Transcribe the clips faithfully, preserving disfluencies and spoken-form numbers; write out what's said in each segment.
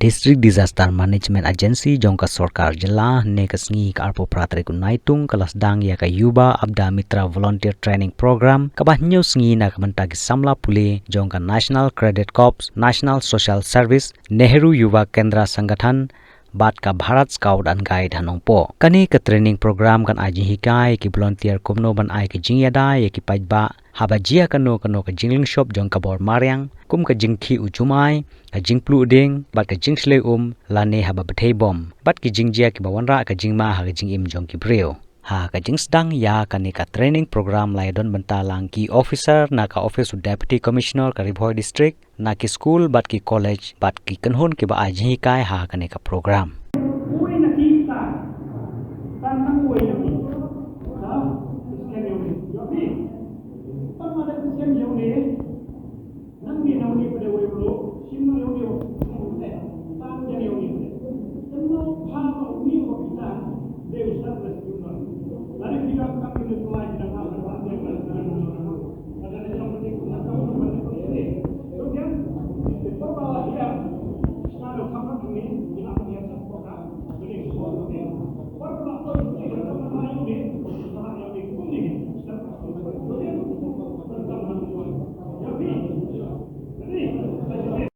District Disaster Management Agency jong ka sorkar jylla, ne ka sngi ka arphew phra tarik u Naitung ka la sdang ïa ka Yuva Aapda Mitra Volunteer Training Program, kaba hynñiew sngi na ka bynta ki samla pule jong ka National Cadet Corps, National Social Service, Nehru Yuva Kendra Sangathan, bad ka Bharat Scout and Guide ha Nongpoh. Kane ka training program kan ai jinghikai ki volunteer kumno ban ai ka jingïada ïa ki paidbah haba jia kano kano ka jinglynshop jong ka bor mariang, kum ka jingkhih u jumai, ka jingpluh dieng, bad ka jingshlei um, lane haba bthei bom, bad ki jingjia kiba wanrah ka jingma ha ka jingim jong ki briew. Ha ka jingsdang ïa kane ka training program la ïadon bynta lang ki officer na ka office u Deputy Commissioner ka Ri Bhoi District, na ki skul bad ki college bad ki kynhun kiba ai jinghikai ha kane ka program.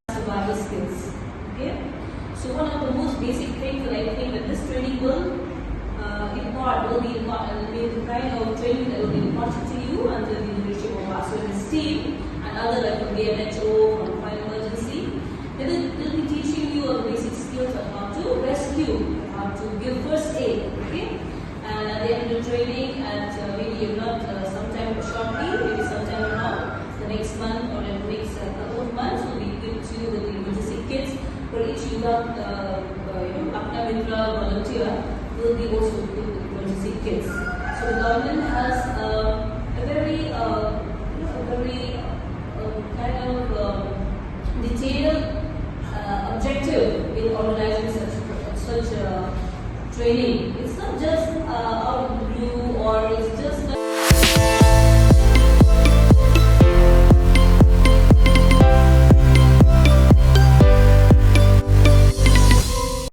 Survival skills. Okay? So one of the most basic things that I think that this training will uh, impart, will be impart, will be the kind of training that will be imparted to you under the leadership of Bah Soe and his team and other like from B M H O, from fire emergency. They will, they'll be teaching you all the basic skills on how to rescue, how to give first aid, okay? And at the end of the training, at uh, maybe if not uh, sometime shortly, maybe sometime around the next month or in the next uh, couple of months, we'll be equipped you with the emergency kits for each Yuva, uh, uh, you know, Aapda Mitra volunteer will be also equipped with emergency kits. So the government has uh, a very uh,